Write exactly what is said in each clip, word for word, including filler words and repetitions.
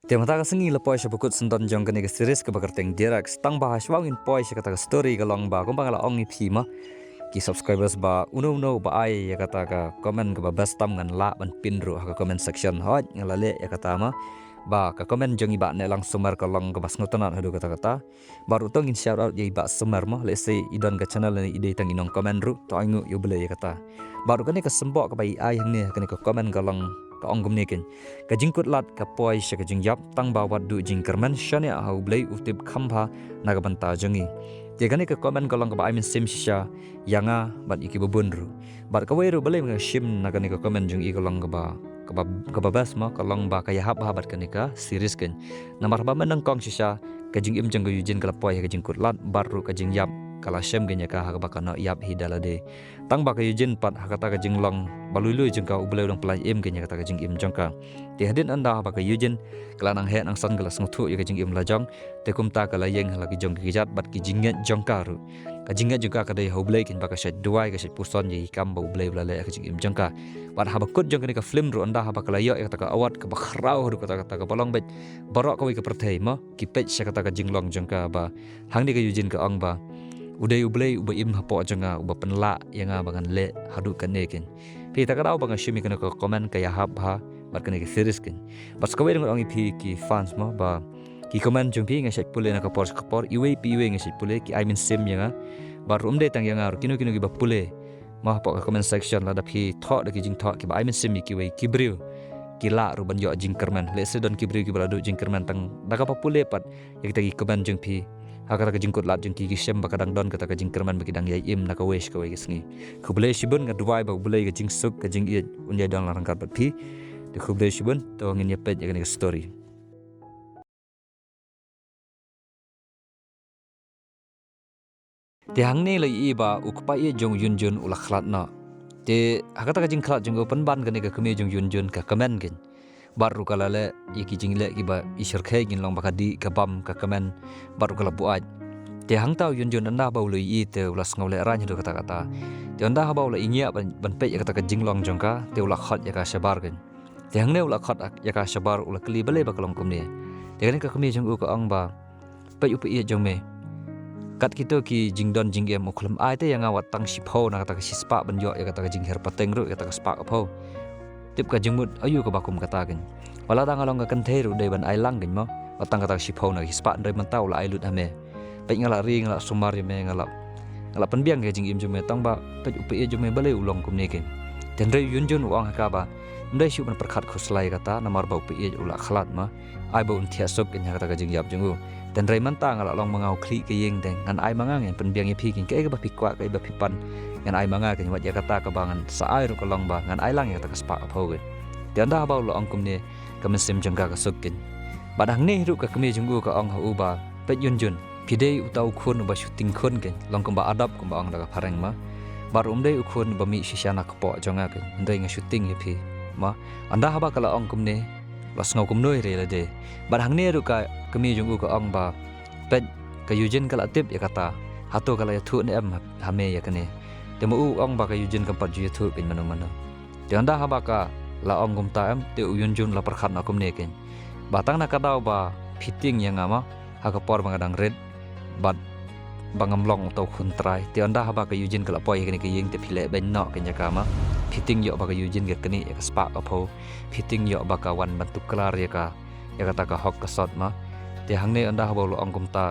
Te mynta ka sngi la poi sha ba kut syndon jong kane ka series kaba kyrteng Direct. Tang ba hashwa ngin poi sha kata ka story ka long ba kumba nga la ong ïa phi ma, ki subscribers ba uno uno ba ai ïa kata ka comment kaba best tam ngan lah ban pin ruh ha ka comment section. Hooid, nga la leh ïa kata ma. Ba ka comment jong i Bah Nehlang Sumer ka long kaba sngewtynnat haduh katta katta. Bad ruh to ngin shout out ïa i Bah Sumer ma, lehse i don ka channel ne i dei tang i nongcomment ruh, to ai nguh ïa U Blei ïa kata. Bad ruh kane ka symbok kaba i ai hangne ha kane ka comment ka long, ka ong kumne keiñ: Ka jingkut lad ka poi sha ka jingyap, tang ba wat duh jingkyrmen, shaniah ha U Blei u tip kham bha na ka bynta jong ngi. Te kane ka comment ka long kaba ai mynsiem shisha ïa nga bad ïa kiba bun ruh. Bad kawei ruh balei nga shim na kane ka comment jong i ka long kaba, kaba, kaba best ma, ka long ba ka ïahap bha bad kane ka series keiñ. Namar haba mynnyngkong shisha ka jingim jong ka Eugene ka la poi ha ka jingkut lad bad ruh ka jingyap ka la shem keiñ ïa ka ha kaba ka noh ïap hi da lade. Tang ba ka Eugene pat ha kata ka jinglong ba lui lui jong ka, U Blei u dang pynlait im keiñ ïa kata ka jingim jong ka. Te hadien ynda haba ka Eugene ka la nang heh nang san, ka la sngewthuh ïa ka jingim la jong, te kumta ka la ïeng ha la ki jong ki kjat bad ki jingngeit jong ka ruh. Ka jingngeit jong ka ka dei ha U Blei keiñ, ba ka shait duwai, ka shait puson ïa ki kam ba U Blei u la leh ha ka jingim jong ka. Bad haba kut jong kane ka film ruh, ynda haba ka la ïoh ïa kata ka award kaba khraw haduh katta katta, kaba long beit baroh kawei ka pyrthei ma ki peit sha kata ka jinglong jong ka. Ba hangne ka Eugene ka ong ba, u dei U Blei uba im hapoh jong nga, uba pynlah ïa nga ba ngan leh haduh kane keiñ. Phi, kata ka daw ba nga shim ïa kane ka comment ka ïahap bha bad kane ka series keiñ. Bad sa kawei ruh ngan ong ïa phi ki fans ma, ba ki comment jong phi nga shait pule na ka por sha ka por, iwei pa iwei nga shait pule, ki ai mynsiem ïa nga. Bad ruh ym dei tang ïa nga ruh, kino kino kiba pule ma hapoh ka comment section, lada phi thoh da ki jingthoh kiba ai mynsiem ïa kiwei ki briew, ki lah ruh ban ïoh jingkyrmen. Lehse don ki briew kiba la duh jingkyrmen tang da kaba pule pat ïa kita ki comment jong phi ha kata ka jingkut lad jong ki, ki shem ba ka dang don kata ka jingkyrmen ba ki dang ïai im na kawei sha kawei ka sngi. Khublei shibun, nga duwai ba U Blei ka jingsuk ka jingïeit un ïai don lang ryngkat bad phi. Te khublei shibun, to ngin ïa peit ïa kane ka story. Te hangne la ïohi ba u kpa ïeit jong u Yunjun u la khlad noh. Te ha kata ka jingkhlad jong u, pynban kane ka kmie jong u Yunjun ka kmen keiñ. Bad ruh ka la leh ïa ki jingleh kiba i shyrkhei, ngin long ba ka dih ka bam ka kmen, bad ruh ka la buaid. Te hangta u Yunjun ynda haba u la ïohi te u la sngew lehraiñ haduh katta katta. Te ynda haba u la ïngiah ban, ban peit ïa kata ka jinglong jong ka, te u la khot ïa ka shabar keiñ. Te hangne u la khot ïa ka shabar, u la kylli balei ba ka long kumne. Te kane ka kmie jong u ka ong ba, peit u pa ïeit jong me, kat kito ki jingdon jingem u khlem ai te ïa nga wat tang shiphew na kata ka shispah ban ïoh ïa kata ka jinghiar pateng ruh, ïa kata ka spah ka phew. Tip ka jingmut aïu kaba kum kata keiñ. Wat la dang long ka kynthei ruh dei ban ai lang keiñ mo, wat tang kata ka shiphew na ka shispah, hynrei mynta u la ai lut ha me. Peit nga la ri, nga la sumar ïa me, nga la, nga la pynbiang ïa ka jingim jong me, tang ba peit u pa ïeit jong me balei u long kumne keiñ. Te hynrei u Yunjun u ong ha ka ba, ym dei shuh ban pyrkhat khuslai kata, namar ba u pa ïeit u la khlad ma. Ai ba un thiah suk keiñ ha kata ka jingïap jong u. Te hynrei mynta nga la long ma nga u khlieh ka ïing, te ngan ai ma nga, ngan pynbiang ïa phi keiñ, kaei kaba phi kwah, kaei ba phi pan, ngan ai ma nga keiñ. Wat ïa kata kaba ngan sa ai ruh ka long ba ngan ai lang ïa kata ka spah ka phew keiñ. Te ynda haba u la ong kumne, ka mynsiem jong ka ka suk keiñ. Bad hangne hi ruh ka kmie jong u ka ong ha u ba, peit Yunjun, phi dei uta u khun uba shu tieng khun keiñ, long kumba adopt kumba ong da ka phareng ma. Bad ruh ym dei u khun uba mih shisha na kpoh jong nga keiñ, hynrei nga shu tieng ïa phi ma. Ynda haba ka la ong kumne, la sngew kumno hi re lade. Bad hangne ruh ka kmie jong u ka ong ba, peit, ka Eugene ka la tip ïa kata, hato ka la ïathuh ne em ha me ïa kane. Te ma u ong ba ka Eugene kam pat ju ïathuh keiñ mano mano. Te ynda haba ka la ong kumta em, te u Yunjun la pyrkhat noh kumne keiñ. Ba tang na ka daw ba phi tieng ïa nga ma, ha ka por ba nga dang rit, bad ba ngam long uta u khun trai. Te ynda haba ka Eugene ka la poi ha kane ka ïing te phi leh beiñ noh keiñ ïa ka ma. Phi tieng ïoh ba ka Eugene ka knieh ïa ka spah ka phew. Phi tieng ïoh ba ka wan ban tuklar ïa ka, ïa kata ka hok ka sot ma. Te hangne ynda haba u la ong kumta,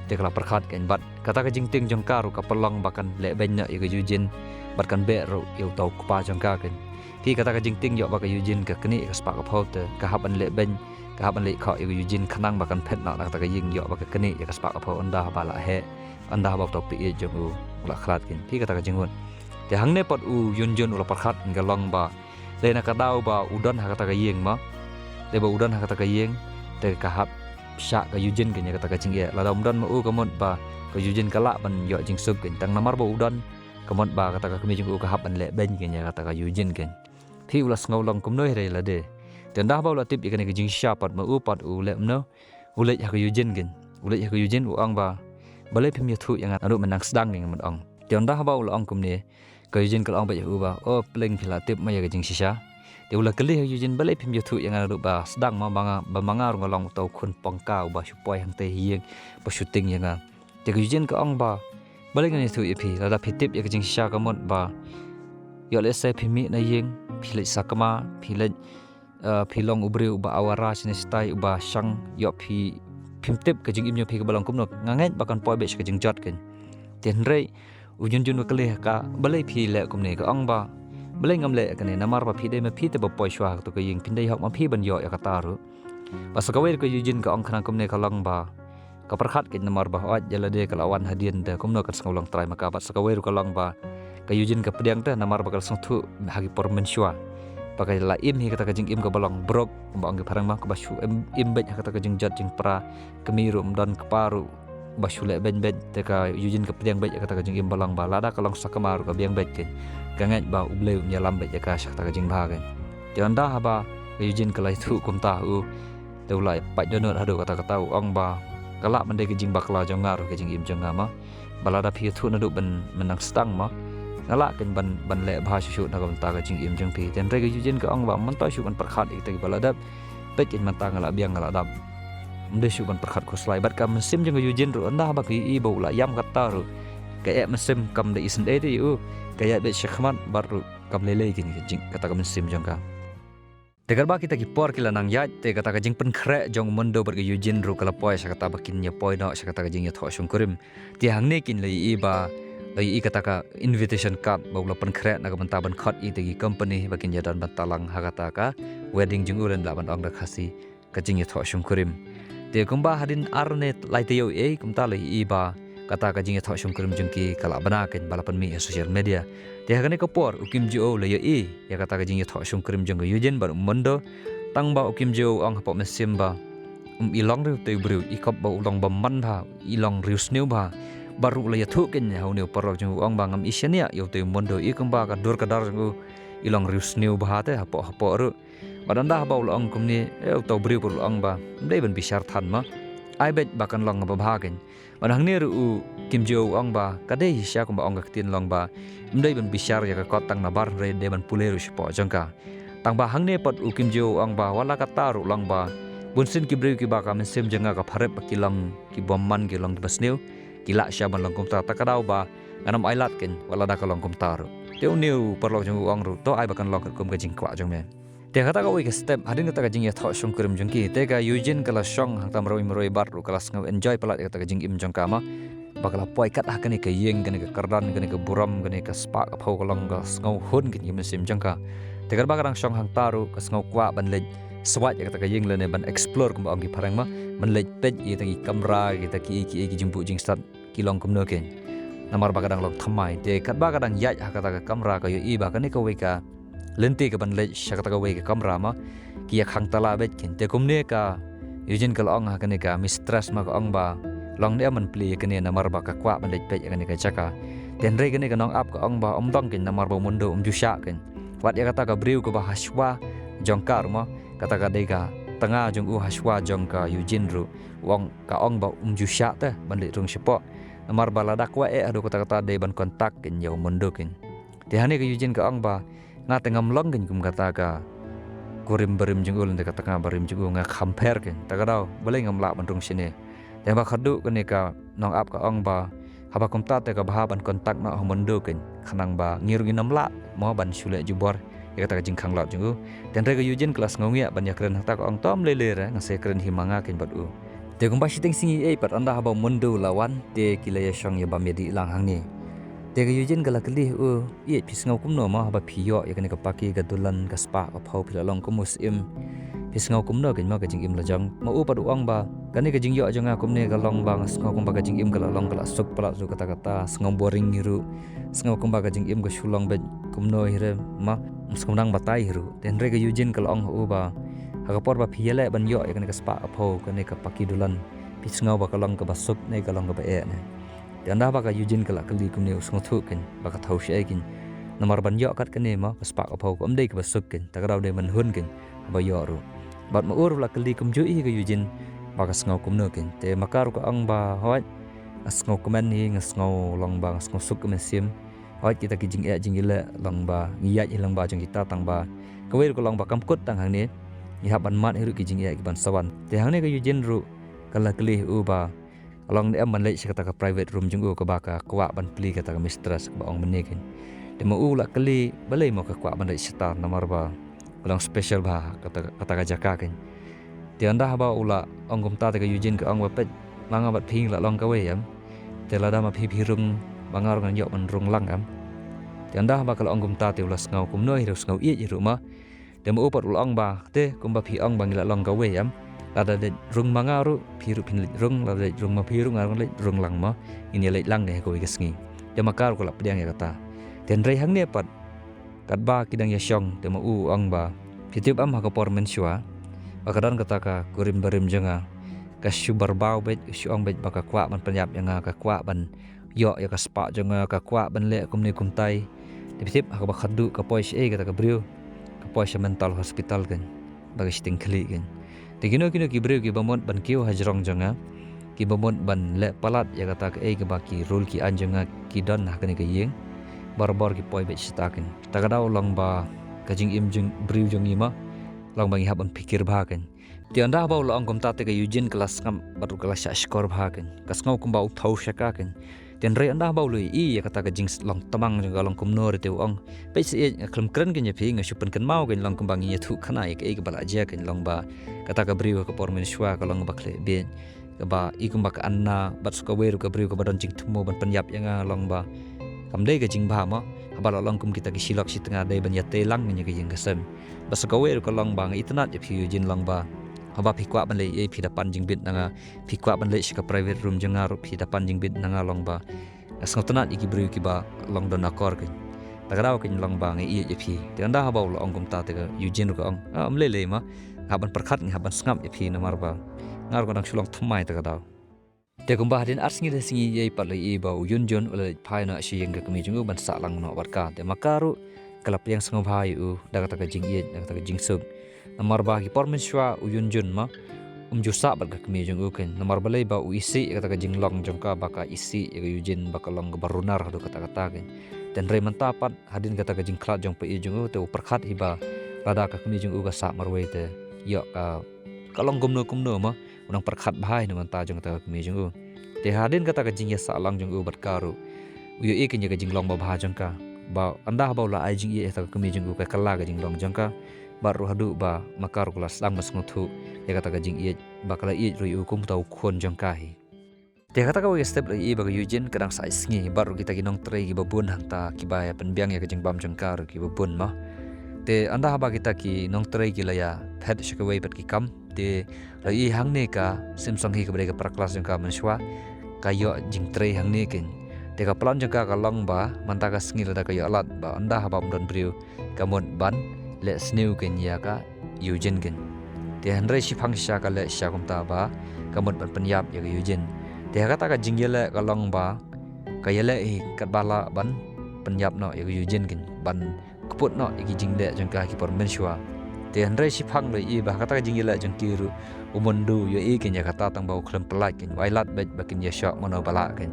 te ka la pyrkhat keiñ bad kata ka jingtieng jong ka ruh ka pynlong ba kan leh beiñ noh ïa ka Eugene, bad kan beh ruh ïa uta u kpa jong ka keiñ. Phi, kata ka jingtieng ïoh ba ka Eugene ka knieh ïa ka spah ka phew te ka hap ban leh beiñ, ka hap ban leh khoh ïa ka Eugene khnang ba kan phet noh na kata ka ïing, ïoh ba ka knieh ïa ka spah ka phew ynda haba la heh, ynda haba uta u pa ïeit jong u u la khlad keiñ. Phi, kata ka jingmut. Te hangne pat u Yunjun u la pyrkhat, ka long ba, dei na ka daw ba u don ha kata ka ïing ma. Dei ba u don ha kata ka ïing, te ka hap shah ka Eugene keiñ ïa kata ka jingeh. Lada um don ma u ka mut ba ka Eugene ka lah ban ïoh jingsuk keiñ, tang namar ba u don, ka mut ba kata ka kmie jong u ka hap ban leh beiñ keiñ ïa kata ka Eugene keiñ. Phi, u la sngew long kumno hi re lade. Te ynda haba u la tip ïa kane ka jingshisha pat ma u pat u leh kumno, u leit ha ka Eugene keiñ. U leit ha ka Eugene u ong ba, balei phim ïathuh ïa nga naduh mynne sdang keiñ, nga mut ong. Te ynda haba u la ong kumne, ka Eugene ka la ong beit ha u ba, o pleng, phi la tip ma ïa ka jingshisha. Te u la kylli ha Eugene, balei phim ïathuh ïa nga naduh ba sdang ma, ba nga, ba ma nga ruh nga long uta u khun pangka uba shu poi hangtei ha ïing ba shooting ïa nga. Te ka Eugene ka ong ba, balei ngan ïathuh ïa phi, lada phi tip ïa ka jingshisha ka mut ba ïoh lehse phi mih na ïing, phi leit sakma, phi leit, eh, phi long u briew uba awara shane shatai, uba shang, ïoh phi, phim tip ka jingim jong phi kaba long kumno. Nga ngeit ba kan poi beit sha ka jingjot kein. Te hynrei u Junjun u kylli ha ka, balei phi leh kumne? Ka ong ba, balei ngam leh kane, namar ba phi dei ma phi te ba poi shuwa ha kato ka ïing, phin dei hok ma phi ban ïoh ïa kata ruh. Bad sa kawei ruh ka Eugene ka ong khnang kumne, ka long ba ka pyrkhat kein namar ba hooid ïa lade ka la wan hadien te kumno kan sngew long trai ma ka. Bad sa kawei ruh ka long ba ka Eugene ka pdiang te namar ba ka la sngewthuh ha ki por mynshuwa ba ka la im hi kata ka jingim kaba long brok, kumba ong ki phareng ma, kaba shu im, im beit ha kata ka jingjot jingpra, kmie ruh ym don, kpa ruh ba shu leh beiñ beit. Te ka Eugene ka pdiang beit ïa kata ka jingim ba long ba lada ka long sakma ruh ka biang beit kein. Ka ngeit ba U Blei un ïalam beit ïa ka sha kata ka jingbha kein. Te ynda haba ka Eugene ka la ïathuh kumta ha u, te u la pait dohnud haduh katta katta, u ong ba, ka lah ban dei ka jingbakla jong nga ruh ka jingim jong nga ma. Ba lada phi ïathuh naduh ban, ban nang sdang ma, nga lah kein ban, ban leh bha shuh shuh na ka bynta ka jingim jong phi. Te hynrei ka Eugene ka ong ba, mynta shuh ban pyrkhat ïa kita kiba la dep. Peit kein mynta nga la biang, nga la dap. Ym dei shuh ban pyrkhat khuslai. Bad ka mynsiem jong ka Eugene ruh, ynda haba ka ïohi ba u la ïam katta ruh, ka eh mynsiem kam da isynei te ïa u, ka ïaid beit shakhmat bad ruh kam lei lei kein ka jing, kata ka mynsiem jong ka. Te katba kita ki por ki la nang ïaid, te kata ka jingpynkhreh jong u Mondo bad ka Eugene ruh ka la poi sha kata ba kin ïa poi noh sha kata ka jingïathoh shongkurim. Te hangne kein la ïohi ba, la ïohi kata ka invitation card ba u la pynkhreh na ka bynta ban khot ïa kita ki company ba kin ïa don bynta lang ha kata ka wedding jong u, lane lah ban ong da Khasi ka jingïathoh shongkurim. Te kumba hadien ar ne lai taïew ei, kumta la ïohi ba kata ka jingïathoh shongkurim jong ki ka la bna kein, ba la pynmih ha social media. Te ha kane ka por u Kim Joo la ïohi ïa kata ka jingïathoh shongkurim jong ka Eugene bad u Mondo. Tang ba u Kim Joo u ong hapoh mynsiem ba, um, i long riewtei briew, i kop ba u long bymman bha, i long riewsniew bha. Bad ruh la ïathuh kein ha une u paralok jong u, u ong ba, ngam i shaniah ïa utei u Mondo, i kumba ka dur ka dar jong u, i long riewsniew bha te hapoh hapoh ruh. Bad ynda haba u la ong kumne, eh, uta u briew pat u la ong ba, ym dei ban bishar than ma, ai beit ba kan long kaba bha kein. Bad hangne ruh u Kim Joo u ong ba, ka dei hi shisha kumba ong ka ktien long ba, ym dei ban bishar ïa ka kot tang nabar, hynrei dei ban pule ruh shapoh jong ka. Tang ba hangne pat u Kim Joo u ong ba, wat la katta ruh long ba bunsien ki briew kiba ka mynsiem jong nga ka pharep ba ki long ki bymman, ki long kiba sniew, ki lah shisha ban long kumta, ta ka daw ba ngan ym ailad kein wat lada ka long kumta ruh. Te une u paralok jong u u ong ruh, to ai ba kan long katkum ka jingkwah jong me. Te kata kawei ka step hadien kata ka jingïathoh shongkurim jong ki, te ka Eugene ka la shong hangta marwei marwei bad ruh ka la sngew enjoy palat ïa kata ka jingim jong ka ma. Ba ka la poi kat ha kane ka ïing, kane ka kyrdan, kane ka burom, kane ka spah ka phew, ka long ka sngewhun kein ïa ka mynsiem jong ka. Te katba ka dang shong hangta ruh ka sngew kwah ban leit swait ïa kata ka ïing lane ban explore kumba ong ki phareng ma, ban leit peit ïa kita ki kamra, kita ki, ki, ki jingbuh jingstad ki long kumno kein. Namar ba ka dang long thymmai. Te katba ka dang ïaid ha kata ka kamra ka ïohi ba kane kawei ka lynti kaban leit sha kata kawei ka kamra ma, ki ïa khang tala beit kein. Te kumne ka Eugene ka la ong ha kane ka mistress ma, ka ong ba, long ne em ban plie ïa kane namar ba ka kwah ban leit peit ïa kane ka jaka. Te hynrei kane ka nongap ka ong ba ym dong kein namar ba u Mondo um ju shah kein. Wat ïa kata ka briew kaba hashwa jong ka ruh ma, kata ka dei ka tnga jong u hashwa jong ka Eugene ruh. U ong, ka ong ba um ju shah te ban leit rung shapoh. Namar ba lada kwah eh haduh katta katta dei ban contact kein ïa u Mondo kein. Te hangne ka Eugene ka ong ba, nga te ngam long kein kum kata ka kurim barim jong u lane ka tnga barim jong u, nga kham pher kein. Ta ka daw, balei ngam lah ban rung shane? Te haba khatduh kane ka nongap ka ong ba, haba kumta te ka bha ban contact noh ha u Mondo kein, khnang ba ngi ruh ngin ym lah mo ban shu leh jubor ïa kata ka jingkhanglad jong u. Te hynrei ka Eugene ka la sngew ngiah ban ïakren, hangta ka ong, to ym lei lei re, nga sa ïakren hi ma nga kein bad u. Te kumba shiteng sngi ei pat ynda haba u Mondo u la wan, te ki la ïashong ïabam ïadih lang hangne. Te ka Eugene ka la kylli ha u, ïeit, phi sngew kumno mo haba phi ïoh ïa kane ka paki ka dulan ka spah ka phew, phi la long kum u syiem? Phi sngew kumno kein mo ka jingim la jong? Ma u pat u ong ba kane ka jingïoh jong nga kumne ka long ba nga sngew kumba ka jingim ka la long ka la suk palat ruh katta katta, sngew boring hi ruh. Sngew kumba ka jingim ka shu long beit kumno hi re ma, ym sngew nang batai hi ruh. Te hynrei ka Eugene ka la ong ha u ba, ha ka por ba phi ïaleh ban ïoh ïa kane ka spah ka phew, kane ka paki dulan, phi sngew ba ka long kaba suk ne ka long kaba eh ne? Te ynda ba ka Eugene ka la kylli kumne u sngewthuh kein ba ka thaw shaei kein. Namar ban ïoh kat kane ma ka spah ka phew ka ym dei kaba suk kein, ta ka daw dei ban hun kein haba ïoh ruh. Bad ma u ruh la kylli kumjuh hi ka Eugene ba ka sngew kumno kein. Te ma ka ruh ka ong ba, hooid, nga sngew kmen hi, nga sngew long ba nga sngew suk ka mynsiem. Hoi kita ki jingeh jingïaleh long ba ngi ïaid hi lang ba jong kita tang ba kawei ruh ka long ba kam kut tang hangne, ngi hap ban mad hi ruh ki jingeh ki ban sa wan. Te hangne ka Eugene ruh ka la kylli u ba ka long ne em ban leit sha kata ka private room jong u kaba ka kwah ban plie kata ka mistress kaba ong mynne kein. Te ma u la kylli balei mo ka kwah ban leit shata namar ba ka long special bha kata, kata ka jaka kein. Te ynda haba u la ong kumta te ka Eugene ka ong ba peit ma nga bad phi ngi la long kawei em. Te lada ma phi phi rung ma nga ruh ngan ïoh ban rung lang em. Te ynda haba ka la ong kumta te u la sngew kumno hi ruh sngew ïeit hi ruh ma. Te ma u pat u la ong ba te kumba phi ong ba ngi la long kawei em. Lada leit rung ma nga ruh phi ruh phin leit rung, lada leit rung ma phi ruh nga ruh ngan leit rung lang ma. Ngin ïa leit lang ne ha kawei ka sngi. Te ma ka ruh ka la pdiang ïa kata. Te hynrei hangne pat katba ki dang ïa shong te ma u u ong ba phi tip em ha ka por mynshuwa ba ka don kata ka kurim barim jong nga ka shu barbaw beit, ka shu ong beit ba ka kwah ban pynïap ïa nga, ka kwah ban ïoh ïa ka spah jong nga, ka kwah ban leh kumne kumtai. Te phi tip ha kaba khatduh ka poi shaei kata ka briew, ka poi sha mental hospital kein, ba ka shiteng khlieh kein. Te kino kino ki briew kiba mut ban kiew ha jrong jong nga, kiba mut ban leh palat ïa kata kaei kaba ki rule ki aiñ jong nga ki don ha kane ka ïing, barabor ki poi beit shata kein. Ta ka daw long ba ka jingim jong briew jong ngi ma long ba ngi hap ban pyrkhat bha kein. Te ynda haba u la ong kumta te ka Eugene ka la sngap bad ruh ka la shah shkor bha kein. Ka sngew kumba u thaw sha ka kein. Te hynrei ynda haba u la ïohi ïa kata ka jinglong tmang jong ka long kumno re te u ong. Peit sa ïeit nga khlem kren kein ïa phi, nga shu pynkynmaw kein long kumba ngi ïathuh khana ïa kaei kaba la jia kein long ba kata ka briew ha ka por mynshuwa ka long ba khleh bieit. Kaba i kumba ka anna bad sa kawei ruh ka briew kaba don jingthmu ban pynïap ïa nga long ba kam dei ka jingbha mo. Haba la long kum kita ki shilok shi tnga dei ban ïatei lang ïa ka ïing ka sem. Bad sa kawei ruh ka long ba nga itynnad ïa phi Eugene long ba haba phi kwah ban leh ei phi da pan jingbit na nga, phi kwah ban leit sha ka private room jong nga ruh phi da pan jingbit na nga long ba nga sngewtynnad ïa ki briew kiba long don akor kein. Ta ka daw kein long ba nga ïeit ïa phi. Te ynda haba u la ong kumta te ka Eugene ruh ka ong, ah, ym lei lei ma, nga hap ban pyrkhat, nga hap ban sngap ïa phi namar ba nga ruh nga dang shu long thymmai ta ka daw. Te kumba hadien ar sngi da sngi ïa i pat la i ba u Eugene u la leit phai noh sha ïing ka kmie jong u ban sah lang noh bad ka. Te ma ka ruh ka la pdiang sngewbha ïa u da kata ka jingïeit, da kata ka jingsuk. Namar ba ki por mynshuwa u Eugene ma um ju sah bad ka kmie jong u kein. Namar balei ba u isih ïa kata ka jinglong jong ka ba ka isih ïa ka Eugene ba ka long kaba runar haduh katta katta kein. Te hynrei mynta pat hadien kata ka jingkhlad jong phi jong u te u pyrkhat hi ba lada ka kmie jong u ka sah marwei te ïoh ka, ka long kumno kumno ma. U nang pyrkhat bha hi na ka bynta jong kata ka kmie jong u. Te hadien kata ka jingïasah lang jong u bad ka ruh u ïohi kein ïa ka jinglong babha jong ka. Ba ynda haba u la ai jingïeit ïa kata ka kmie jong u ka kylla ka jinglong jong ka. Bad ruh haduh ba ma ka ruh ka la sdang ban sngewthuh ïa kata ka jingïeit ba ka la ïeit ruh ïa u kum uta u khun jong ka hi. Te kata kawei ka step la i ba ka Eugene ka dang sa ai sngi bad ruh kita ki nongtrei kiba bun hangta kiba ïa pynbiang ïa ka jingbam jong ka ruh kiba bun ma. Te ynda haba kita ki nongtrei ki la ïa phet sha kawei pat ki kam. Te la i hangne ka Sim Song Hee kaba dei ka para klas jong ka mynshuwa ka ïoh jingtrei hangne kein. Te ka plan jong ka ka long ba mynta ka sngi lada ka ïoh lad ba ynda haba ym don briew ka mut ban leh sniew kein ïa ka Eugene kein. Te hynrei shiphang shisha ka leh shisha kumta ba ka mut ban pynïap ïa ka Eugene. Te ha kata ka jingïaleh ka long ba ka ïaleh hi katba lah ban pynïap noh ïa ka Eugene kein ban kput noh ïa ki jingleh jong ka ha ki por mynshuwa. Te hynrei shiphang la i ba ha kata ka jingïaleh jong ki ruh u Mondo u ïohi kein ïa kata tang ba u khlem pyllait kein, u ailad beit ba kin ïashoh mano ba lah kein.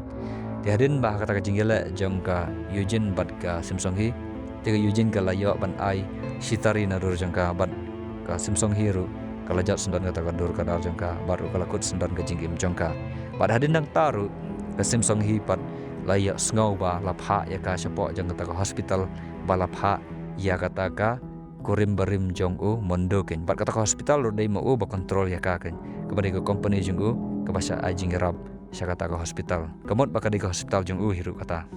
Te hadien ba ha kata ka jingïaleh jong ka Eugene bad ka Sim Song Hee te ka Eugene ka la ïoh ban ai shi tari nadur jong ka bad ka Sim Song Hee ruh ka la jot syndon kata ka dur ka dar jong ka bad ruh ka la kut syndon ka jingim jong ka. Bad hadien nangta ruh ka Sim Song Hee pat la ïohsngew ba la phah ïa ka shapoh jong kata ka hospital ba la phah ïa kata ka kurim barim jong u Mondo kein. Bad kata ka hospital ruh dei ma u ba control ïa ka kein. Kaba dei ka company jong u kaba shah ai jingïarap sha kata ka hospital. Ka mut ba ka dei ka hospital jong u hi ruh kata.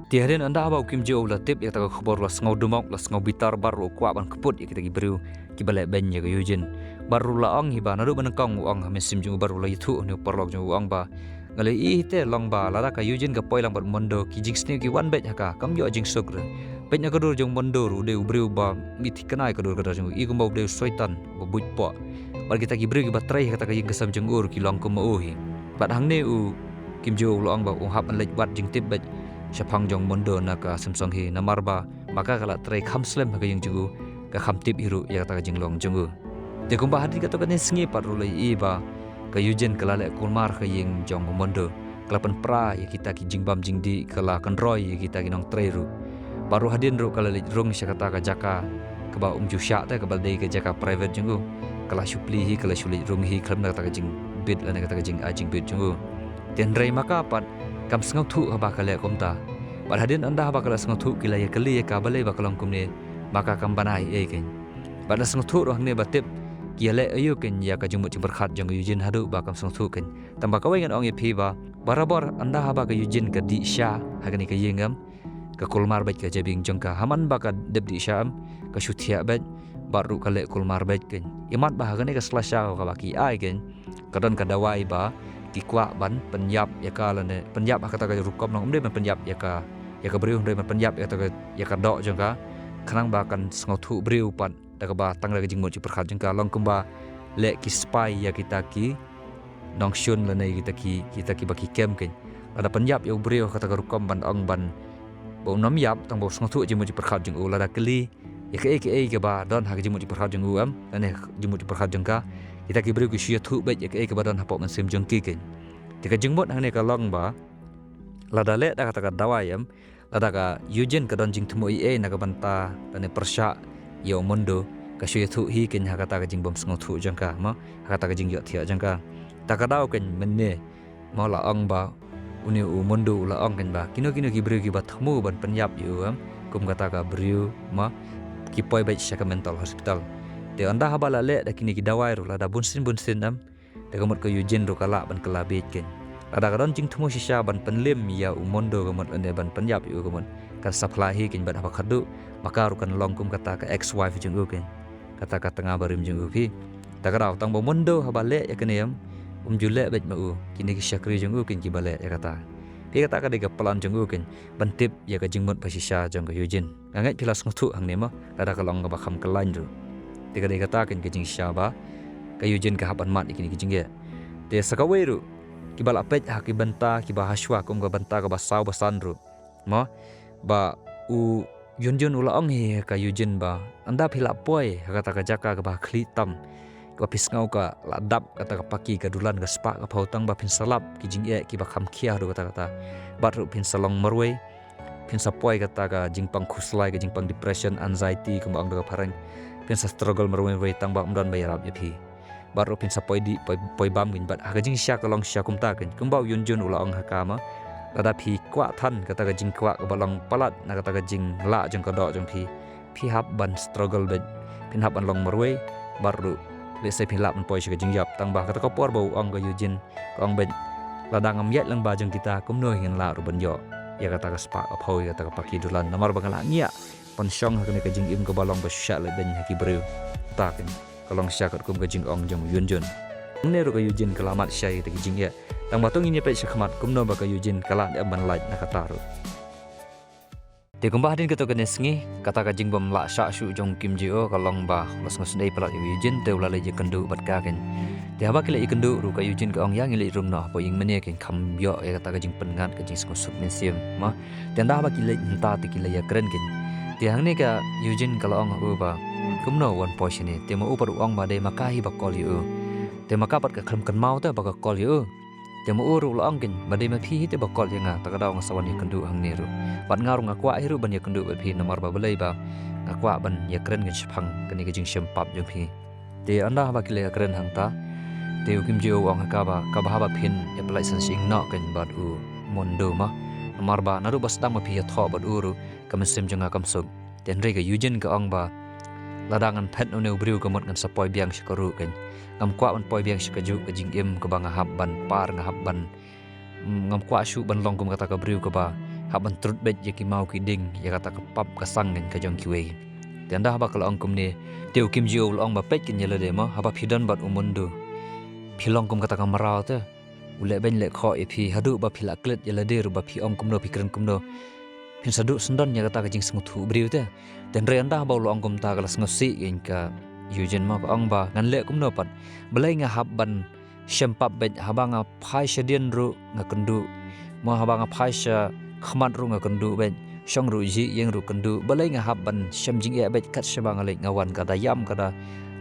Te hadien ynda haba u Kim Joo u la tip ïa kata ka khubor u la sngew dumok, la sngew bitar bad ruh u kwah ban kput ïa kita ki briew kiba leh beiñ ïa ka Eugene. Bad ruh la ong hi ba naduh ba nyngkong u ong ha mynsiem jong u bad ruh la ïathuh ha une u paralok jong u ong ba nga la ïohi hi te long ba lada ka Eugene ka poi lang bad Mondo ki jingsniew ki wan beit ha ka, kam ïoh jingsuk re. Peit na ka dur jong Mondo ruh u dei u briew ba mih thikna ïa ka dur ka dar jong u, i kumba u dei u soitan uba buit poh. Bad kita ki briew kiba trei ha kata ka ïing ka sem jong u ruh ki long kum ma u hi. Bad hangne u Kim Joo u la ong ba u hap ban leit wad jingtip beit shaphang jong Mondo na ka Sim Song Hee namar ba ma ka ka la trei kham slem ha ka ïing jong u, ka kham tip hi ruh ïa kata ka jinglong jong u. Te kumba hadien katto katne sngi pat ruh la i ba ka Eugene ka la leh kulmar ha ka ïing jong u Mondo, ka la pynpra ïa kita ki jingbam jingdih, ka la kynroi ïa kita ki nongtrei ruh. Bad ruh hadien ruh ka la leit rung sha kata ka jaka kaba um ju shah te, kaba dei ka jaka private jong u. Ka la shu plie hi, ka la shu leit rung hi khlem da kata ka jingbit lane kata ka jingai jingbit jong u. Te hynrei ma ka pat kam sngewthuh haba ka leh kumta. Bad hadien ynda haba ka la sngewthuh ki la ïakylli ïa ka balei ba ka long kumne, ma ka kam bana ei ei keiñ. Bad la sngewthuh ruh hangne ba tip ki ïaleh aïu keiñ ïa ka jingmut jingpyrkhat jong ka Eugene haduh ba kam sngewthuh keiñ. Tangba kawei ngan ong ïa phi ba barabor ynda haba ka Eugene ka dih sha ha kane ka ïing em, ka kulmar beit ka jabieng jong ka. Ha man ba ka dep dih sha em, ka shu thiah beit bad ruh ka leh kulmar beit keiñ. Imat ba ha kane ka sla sha kaba ki ai keiñ, ka don ka dawai ba ki kwah ban pynïap ïa ka lane pynïap ha kata ka rukom, nang ym dei ban pynïap ïa ka, ïa ka briew, hynrei ban pynïap ïa kata ka, ïa ka doh jong ka, khnang ba kan sngewthuh briew pat da kaba tang da ka jingmut jingpyrkhat jong ka, long kumba leh ki spy ïa kita ki nongshun lane kita ki, kita kiba ki kem keiñ. Lada pynïap ïa u briew ha kata ka rukom ban ong ban ba un ym ïap, tang ba u sngewthuh jingmut jingpyrkhat jong u, lada kylli ïa kaei kaei kaba don ha ka jingmut jingpyrkhat jong u em lane jingmut jingpyrkhat jong ka, kita ki briew ki shu ïathuh beit ïa kaei kaba don hapoh mynsiem jong ki keiñ. Te ka jingmut hangne ka long ba lada leh da kata ka dawai em, lada ka Eugene ka don jingthmu ei ei na ka bynta lane pyrshah ïa u Mondo, ka shu ïathuh hi keiñ ha kata ka jingbym sngewthuh jong ka mo, ha kata ka jingïohthiah jong ka. Ta ka daw keiñ mynne mo, la ong ba une u Mondo u la ong keiñ ba kino kino ki briew kiba thmu ban pynïap ïa u em, kum kata ka briew mo, ki poi beit sha ka mental hospital. Te ynda haba la leh da kine ki dawai ruh, lada bunsien bunsien em, te ka mut ka Eugene ruh ka lah ban kylla bieit keiñ. Lada ka don jingthmu shisha ban pynliem ïa u Mondo ka mut, lane ban pynïap ïa u ka mut, kan sa phla hi keiñ bad haba khadduh ma ka ruh kan long kum kata ka ex-wife jong u keiñ, kata ka tnga barim jong u phi. Ta ka daw tang ba u Mondo haba leh ïa kane em, um ju leh beit ma u, kine ki shakri jong u keiñ kiba leh ïa kata. Phi, kata ka dei ka plan jong u keiñ ban tip ïa ka jingmut ba shisha jong ka Eugene. Nga ngeit phi la sngewthuh hangne mo, lada ka long kaba kham kylla ruh. Te ka dei kata keiñ ka jingshisha ba ka Eugene ka hap ban mad ïa kine ki jingeh. Te sa kawei ruh, kiba la peit ha ki bynta kiba hashwa, kum ka bynta kaba saw ba san ruh mo, ba u Yunjun u la ong hi ha ka Eugene ba ynda phi la poi ha kata ka jaka kaba khlieh tam, kaba phi sngew ka la dap kata ka paki, ka dulan ka spah ka phew, tang ba phin sa lap ki jingeh kiba kham khia haduh katta katta, bad ruh phin sa long marwei, phin sa poi kata ka jingpang khuslai, ka jingpang depression, anxiety kumba ong da ka phareng. Phin sa struggle marwei marwei tang ba ym don ba ïarap ïa phi, bad ruh phin sa poi dih, poi, poi bam keiñ. Bad ha ka jingshisha ka long shisha kumta keiñ, kumba u Yunjun u la ong ha ka mo, lada phi kwah than kata ka jingkwah kaba long palat na kata ka jinglah jong ka doh jong phi, phi hap ban struggle beit, phin hap ban long marwei, bad ruh lehse phi lah ban poi sha ka jingïap. Tang ba kata ka por ba u ong ka Eugene, ka ong beit, lada ngam ïaid lyngba jong kita, kumno hi ngin lah ruh ban ïoh ïa kata ka spah ka phew, ïa kata ka paki dulan, namar ba nga la ngiah ban shong ha kane ka jingim kaba long ba shu shah lehbeiñ ha ki briew. Ta keiñ ka long shisha katkum ka jingong jong u Yunjun. Hangne ruh ka Eugene ka la mad shai ïa kita ki jingeh. Tang ba to ngin ïa peit sha khmat kumno ba ka Eugene ka lah ban lait na kata ruh. Te kumba hadien kato kane sngi, kata ka jingbym lah shah shuh jong u Kim Ji-o ka long ba u la sngewsynei palat ïa u Eugene, te u la leit ïakynduh bad ka keiñ. Te haba ki leit ïakynduh ruh ka Eugene ka ong, ïa ngi leit rung noh hapoh ïing mane keiñ, kham ïoh ïa kata ka jingpyngngad, ka jingsngewsuk mynsiem mo. Te ynda haba ki leit mynta te ki la ïakren keiñ. Te hangne ka Eugene ka la ong ha u ba kumno u wan poi shane. Te ma u pat u ong ba dei ma ka hi ba call ïa u. Te ma ka pat ka khlem kynmaw te ba ka call ïa u. Te ma u ruh u la ong keiñ ba dei ma phi hi te ba call ïa nga, ta ka daw nga sa wan ïakynduh hangne ruh. Bad nga ruh nga kwah hi ruh ban ïakynduh bad phi, namar ba balei ba nga kwah ban ïakren keiñ shaphang kane ka jingshem pap jong phi. Te ynda haba ki la ïakren hangta, te u Kim Ji-o u ong ha ka ba, kaba haba phin ïa pynlait sha ïing noh keiñ bad u Mondo mo, namar ba naduh ba sdang ba phi ïathoh bad u ruh, ka mynsiem jong nga kam suk. Te hynrei ka Eugene ka ong ba lada ngan phet na une u briew ka mut ngan sa poi biang sha ka ruh keiñ. Ngam kwah ban poi biang sha kajuh ka jingim kaba nga hap ban par, nga hap ban, mm, ngam kwah shuh ban long kum kata ka briew kaba hap ban trud beit ïa ki maw ki dieng ïa kata ka pap ka sang keiñ ka jong kiwei. Te ynda haba ka la ong kumne, te u Kim Ji-o u la ong ba peit keiñ ïa lade mo, haba phi don bad u Mondo, phi long kum kata ka mraw te. U lehbeiñ lehkhoh ïa phi, haduh ba phi la klet ïa lade ruh ba phi ong kumno, phi kren kumno, phin sa duh syndon ïa kata ka jingsngewthuh briew te. Te hynrei ynda haba u la ong kumta ka la sngewsih ïa ka Eugene mo, ka ong ba ngan leh kumno pat. Balei nga hap ban shem pap beit, haba nga phai shadien ruh nga kynduh mo, haba nga phai sha khmat ruh nga kynduh beit, shong ruh jhieh, ïeng ruh kynduh. Balei nga hap ban shem jingeh beit kat shaba nga leit nga wan, ka da ïam, ka da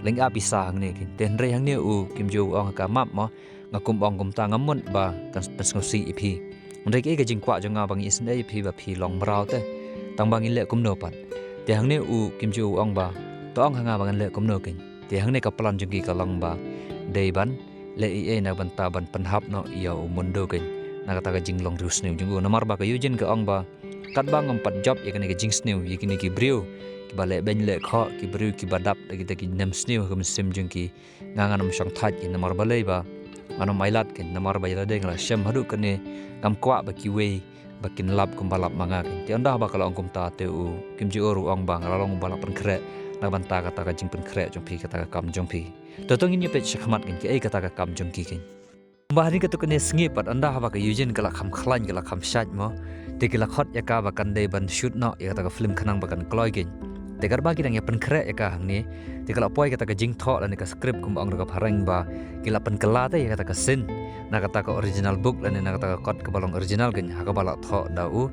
lynga pisa hangne keiñ. Te hynrei hangne u Kim Ji-o u ong ha ka, map mo, nga kum ong kumta, nga mut ba kan pynsngewsih ïa phi. Hynrei kaei ka jingkwah jong nga ba nga isynei ïa phi ba phi long mraw te. Tang ba ngin leh kumno pat. Te hangne u Kim Ji-o u ong ba, to ong ha nga ba ngan leh kumno kein. Te hangne ka plan jong ki ka long ba dei ban leh ei ei na ka bynta ban pynhap noh ïa u Mondo kein na kata ka jinglong riewsniew jong u. Namar ba ka Yoo Jin ka ong ba katba ngam pat jop ïa kane ka jingsniew ïa kine ki briew kiba leh beiñ leh khoh, ki briew kiba dap da kita ki nemsniew ha ka mynsiem jong ki, nga ngan ym shong thait kein, namar balei ba ngan ym ailad kein, namar ba ïa lade nga la shem haduh kane, ngam kwah ba kiwei ba kin lap kumba lap ma nga kein. Te ynda haba ka la ong kumta te u Kim Ji-o ruh u ong ba nga la long uba la pynkhreh na ka bynta kata ka jingpynkhreh jong phi, kata ka kam jong phi. To to ngin ïa peit shakhmat kein kaei kata ka kam jong ki kein. Kumba hadien katto katne sngi pat ynda haba ka Yoo Jin ka la kham khlaiñ, ka la kham shait mo, te ki la khot ïa ka ba kan dei ban shoot noh ïa kata ka film khnang ba kan kloi kein. Te katba ki dang ïa pynkhreh ïa ka hangne, te ka la poi kata ka jingthoh lane ka script kumba ong da ka phareng ba ki la pynkylla te ïa kata ka scene na kata ka original book lane na kata ka kot kaba long original kein, ha kaba la thoh da u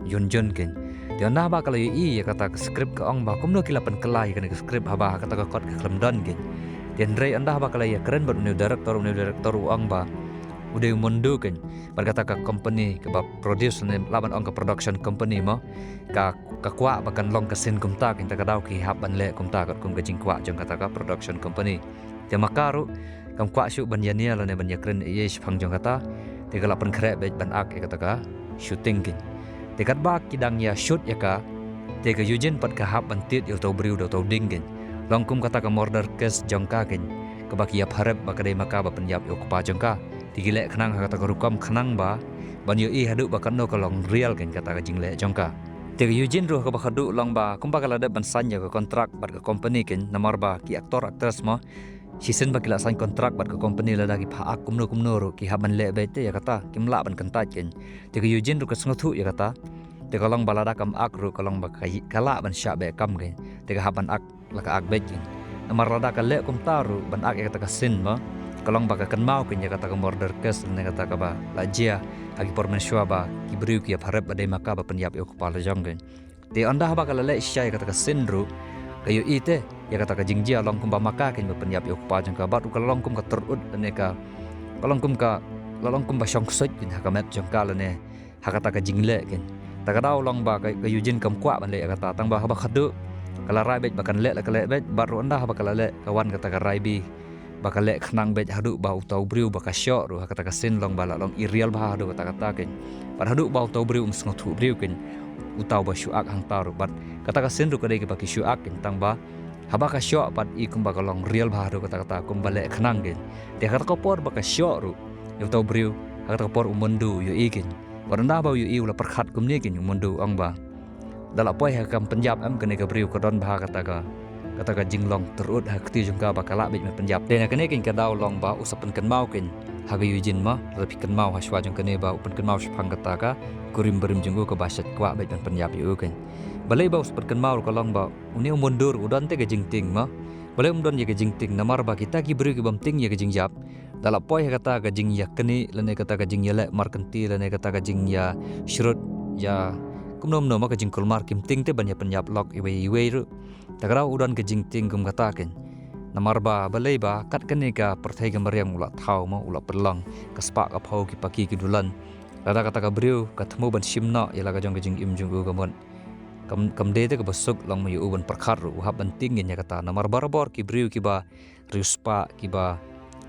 Yoo Jin kein. Te ynda haba ka la ïohi ïa kata ka script ka ong ba kumno ki la pynkylla ïa kane ka script haba ha kata ka kot ka khlem don kein. Te hynrei ynda haba ka la ïakren bad une u director, une u director u ong ba u dei u Mondo kein. Bad kata ka company kaba produce ne lah ban ong ka production company mo, ka, ka kwah ba kan long ka scene kumta kein, te ka daw ki hap ban leh kumta katkum ka jingkwah jong kata ka production company. Te ma ka ruh kam kwah shuh ban ïania lane ban ïakren ei ei shaphang jong kata. Te ka la pynkhreh beit ban ak ïa kata ka shooting kein. Te katba ki dang ïa shoot ïa ka, te ka Yoo Jin pat ka hap ban tied ïa uto u briew da uto u dieng kein. Long kum kata ka murder case jong ka kein, kaba ki ïa pharep ba ka dei ma ka ba pynïap ïa u kpa jong ka. Te ki leh khnang ha kata ka rukom khnang ba ban ïohi haduh ba katno ka long real kein kata ka jingleh jong ka. Te ka Yoo Jin ruh ha kaba khadduh long ba kumba ka la dep ban sign ïa ka contract bad ka company kein, namar ba ki actor actress mo, shisien ba ki la sign contract bad ka company, lada ki phah ak kumno kumno ruh ki hap ban leh beit te ïa kata, kim lah ban kyntait kein. Te ka Yoo Jin ruh ka sngewthuh ïa kata. Te ka long ba lada kam ak ruh ka long ba ka, ka lah ban shah beh kam kein. Te ka hap ban ak, la ka ak beit kein. Namar lada ka leh kumta ruh ban ak ïa kata ka scene mo, ka long ba ka kynmaw kein ïa kata ka murder case ne kata kaba la jia ha ki por mynshuwa ba ki briew ki ïa pharep ba dei ma ka ba pynïap ïa u kpa la jong kein. Te ynda haba ka la leh shisha ïa kata ka scene ruh, ka ïohi te ïa kata ka jingjia long kumba ma ka kein ba pynïap ïa u kpa jong ka, bad ruh ka long kum ka tyrut lane ka, ka long kum ka, la long kumba shong ksuid kein ha ka met jong ka lane ha kata ka jingleh kein. Ta ka daw long ba ka, ka Yoo Jin kam kwah ban leh ïa kata, tang ba haba khadduh ka la rai beit ba kan leh, la ka leh beit, bad ruh ynda haba ka la leh ka wan kata ka rai beit ba ka leh khnang beit haduh ba uto u briew ba ka shoh ruh ha kata ka scene long ba la long i real bha haduh katta katta kein. Bad haduh ba uto u briew um sngewthuh briew kein, uto uba shu ak hangta ruh. Bad kata ka scene ruh ka dei kaba ki shu ak kein, tang ba haba ka shoh pat i kumba ka long real bha haduh katta katta, kumba leh khnang kein. Te ha kata ka por ba ka shoh ruh ïa uto u briew, ha kata ka por u Mondo u ïohi kein. Bad ynda ba u ïohi u la pyrkhat kumne kein, u Mondo u ong ba da la poi ha ka kam pynïap em kane ka briew, ka don bha kata ka, kata ka jinglong tyrut ha ka kti jong ka ba ka lah beit ban pynïap. Te na kane kein ka daw long ba u sa pynkynmaw kein ha ka Yoo Jin mo, lada phi kynmaw ha shuwa jong kane ba u pynkynmaw shaphang kata ka kurim barim jong u kaba shait kwah beit ban pynïap ïa u kein. Balei ba u sa pynkynmaw ruh ka long ba une u Mondo ruh u don te ka jingtieng mo. Balei um don ïa ka jingtieng? Namar ba kita ki briew ki bym tieng ïa ka jingïap, da la poi ha kata ka jingïaknieh lane kata ka jingïaleh markynti lane kata ka jingïashrut ïa kumno kumno mo, ka jingkulmar, kim tieng te ban ïa pynïap lok iwei iwei ruh. Ta ka daw u don ka jingtieng kum kata kein. Namar ba balei ba kat kane ka pyrthei ka mariang u la thaw mo, u la pynlong, ka spah ka phew, ki paki ki dulan. Lada kata ka briew ka thmu ban shim noh ïa la ka jong ka jingim jong u ka mut kam, kam dei te kaba suk, long mo ïa u ban pyrkhat ruh u hap ban tieng kein ïa kata. Namar barabor ki briew kiba riewspah, kiba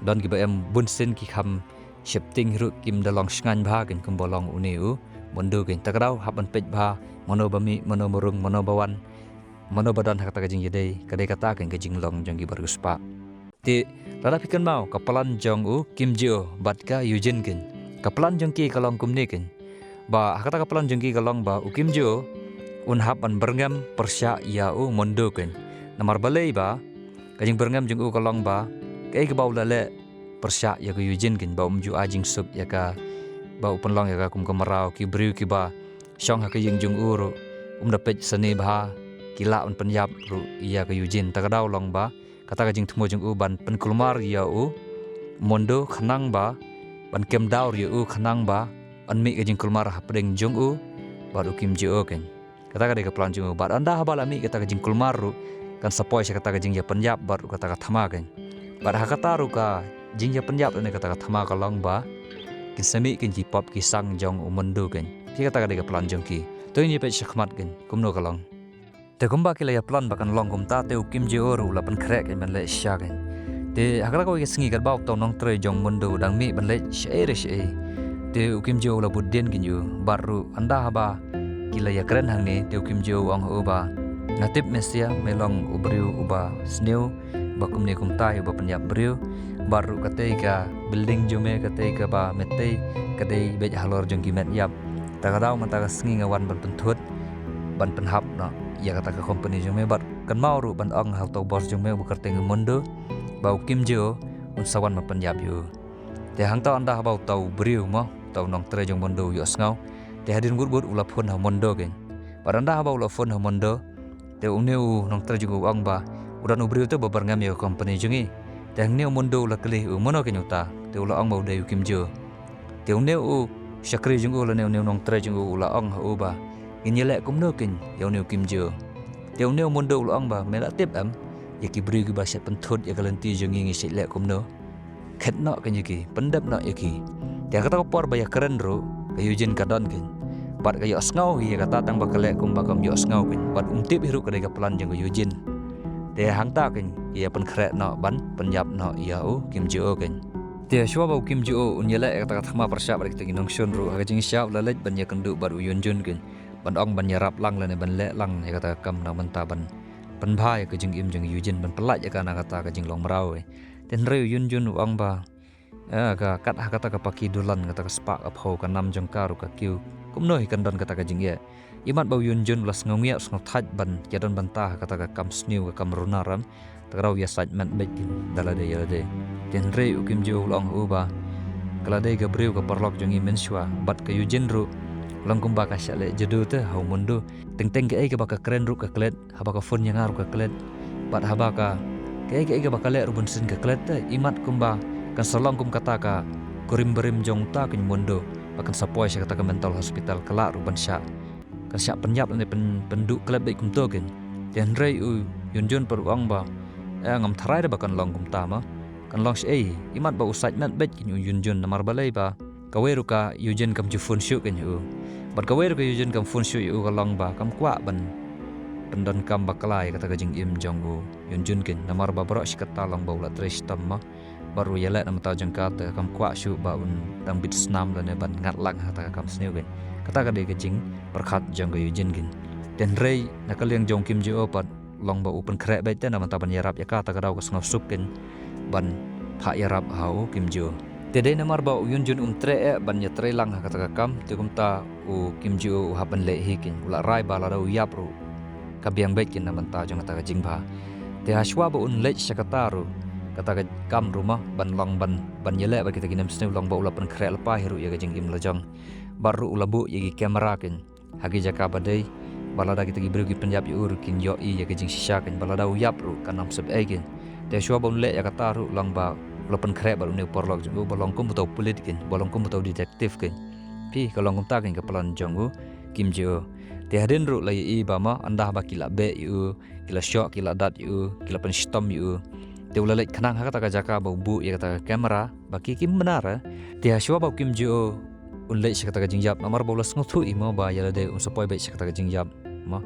don kiba em bunsien ki kham sheptieng ruh kim da long shngaiñ bha kein kumba long une u Mondo kein. Ta ka daw hap ban peit bha mano ba mih, mano ba rung, mano ba wan, mano ba don ha kata ka jingïadei. Ka dei kata kein ka jinglong jong kiba riewspah. Te lada phi kynmaw ka plan jong u Kim Ji-o bad ka Yoo Jin kein, ka plan jong ki ka long kumne kein. Ba ha kata ka plan jong ki ka long ba u Kim Ji-o un hap ban byrngem pyrshah ïa u Mondo kein. Namar balei ba ka jingbyrngem jong u ka long ba kaei kaba u la leh pyrshah ïa ka Yoo Jin kein, ba um ju ai jingsuk ïa ka, ba u pynlong ïa ka kum ka mraw, ki briew kiba shong ha ka ïing jong u ruh um da peit sani bha, ki lah ban pynïap ruh ïa ka Yoo Jin. Ta ka daw long ba kata ka jingthmu jong u ban pynkulmar ïa u Mondo khnang ba ban kem dawr ïa u, khnang ba ban mih ka jingkulmar hapdeng jong u bad u Kim Ji-o kein. Kata ka dei ka plan jong u. Bad ynda haba la mih kata ka jingkulmar ruh, kan sa poi sha kata ka jingïapynïap bad ruh kata ka thma kein. Bad ha kata ruh ka jingïapynïap lane kata ka thma ka long ba kin sa mih kein ki pop ki sang jong u Mondo kein. Te kata ka dei ka plan jong ki. To ngin ïa peit shakhmat kein kumno ka long. Te kumba ki la ïa plan ba kan long kumta, te u Kim Jio ruh u la pynkhreh kein ban leh shisha kein. Te ha kata kawei ka sngi katba uto u nongtrei jong u Mondo u dang mih ban leit shaei re shaei, te u Kim Jio u la bud dien kein ïa u. Bad ruh ynda haba ki la ïa kren hangne, te u Kim Jio u ong ha u ba, nga tip me sha me long u briew uba sniew, ba kumne kumta ïa uba pynïap briew. Bad ruh katei ka building jong me, katei kaba me tei, ka dei beit halor jong ki met ïap. Ta ka daw mynta ka sngi nga wan ban pynthut, ban pynhap noh ïa kata ka company jong me. Bad kynmaw ruh ban ong ha uto u boss jong me uba kyrteng u Mondo ba u Kim Jio un sa wan ban pynïap ïa u. Te hangta ynda haba uto u briew mo, uto u nongtrei jong u Mondo u ïohsngew, te hadien wut wut u la phone ha u Mondo kein. Bad ynda haba u la phone ha u Mondo, te une u nongtrei jong u u ong ba u don u briew te uba byrngem ïa ka company jong ngi. Te hangne u Mondo u la kylli u, mano kein uta? Te u la ong ba u dei u Kim Jio. Te une u shakri jong u lane une u nongtrei jong u u la ong ha u ba, ngin ïa leh kumno kein ïa une u Kim Jio? Te une u Mondo u la ong ba, me la tip em ïa ki briew kiba shait pynthut ïa ka lynti jong ngi, ngi shait leh kumno? Khet noh kein ïa ki, pyndep noh ïa ki. Te ha kata ka por ba ïa kren ruh, ka Yujin ka don kein. Bad ka ïohsngew hi ïa kata, tang ba ka leh kumba kam ïohsngew kein. Bad um tip hi ruh ka dei ka plan jong ka Yujin. Te hangta kein ki ïa pynkhreh noh ban pynïap noh ïa u Kim Jio kein. Te shuwa ba u Kim Jio un ïa leh ïa kata ka thma pyrshah bad kita ki nongshun ruh, ha ka jingshisha u la leit ban ïakynduh bad u Yunjun kein, ban ong ban ïarap lang lane ban leh lang ïa kata ka kam na ka bynta ban pynbha ïa ka jingim jong u Yujin, ban pyllait ïa ka na kata ka jinglong mraw. Te hynrei u Yunjun u ong ba, eh, ka kat ha kata ka paki dulan, kata ka spah ka phew, ka nam jong ka ruh ka kiew, kumno hi kan don kata ka jingeh? Imat ba u Yunjun u la sngewngiah sngew thait ban ïadon bynta ha kata ka kam sniew, ka kam runar em, te ka daw ïa sait met beit kein da lade ïa lade. Te hynrei u Kim Jio u la ong ha u ba, ka la dei ka briew ka paralok jong ngi mynshuwa. Bad ka Yujin ruh long kumba ka shah leh jadu te ha u Mondo. Teng teng kaei kaba ka kren ruh ka klet, haba ka phone ïa nga ruh ka klet. Bad haba ka, kaei kaei kaba ka leh ruh bunsien ka klet te, imat kumba kan sa long kum kata ka kurim barim jong uta kein u Mondo, ba kan sa poi sha kata ka mental hospital, ka lah ruh ban shah, kan shah pynïap lane pyn, pynduh klet beit kumto kein. Te hynrei u Yunjun pat u ong ba, eh, ngam tharai de ba kan long kumta mo. Kan long shaei? Imat ba u sait met beit kein u Yunjun, namar balei ba kawei ruh ka Yujin kam ju phone shuh kein ha u. Bad kawei ruh ka Yujin kam phone shuh ïa u, ka long ba kam kwah ban pyndonkam bakla ïa kata ka jingim jong u Yunjun kein, namar ba baroh shi katta long ba u la trei shitom mo. Bad ruh ïa leh na ka bynta jong ka, te kam kwah shuh ba un dang bit snam lane ban ngat lang ha kata ka kam sniew kein. Kata ka dei ka jingpyrkhat jong ka Yujin kein. Te hynrei na ka liang jong u Kim Jio pat, long ba u pynkhreh beit te na ka bynta ban ïarap ïa ka, ta ka daw ka sngewsuk kein ban phah ïarap ha u Kim Jio. Te dei namar ba u Yunjun um treh eh ban ïatrei lang ha kata ka kam, te kumta u Kim Jio u hap ban leh hi kein, u la rai ba lada u ïap ruh ka biang beit kein na ka bynta jong kata ka jingbha. Te ha shuwa ba un leit sha kata ruh, kata ka kam ruh mo ban long ban, ban ïaleh bad kita ki nongshun sniew, long ba u la pynkhreh lypa hi ruh ïa ka jingim la jong. Bad ruh u la buh ïa ki camera kein ha ki jaka ba dei, ba lada kita ki briew ki pynïap ïa u ruh kin ïohi ïa ka jingshisha kein, ba lada u ïap ruh kan ym sep ei kein. Te shuwa ba un leh ïa kata ruh long ba u la pynkhreh bad une u paralok jong u, ba long kum uto u pulit kein, ba long kum uto u detective kein. Phi, ka long kumta kein ka plan jong u Kim Jio. Te hadien ruh la ïohi ba mo, ynda ba ki la beh ïa u, ki la shoh, ki la dat ïa u, ki la pynshitom ïa u, te u la leit khnang ha kata ka jaka ba u buh ïa kata ka camera, ba ki kim bynta. Te ha shuwa ba u Kim Jio un leit sha kata ka jingïap, namar ba u la sngewthuh hi mo ba ïa lade un sa poi beit sha kata ka jingïap mo.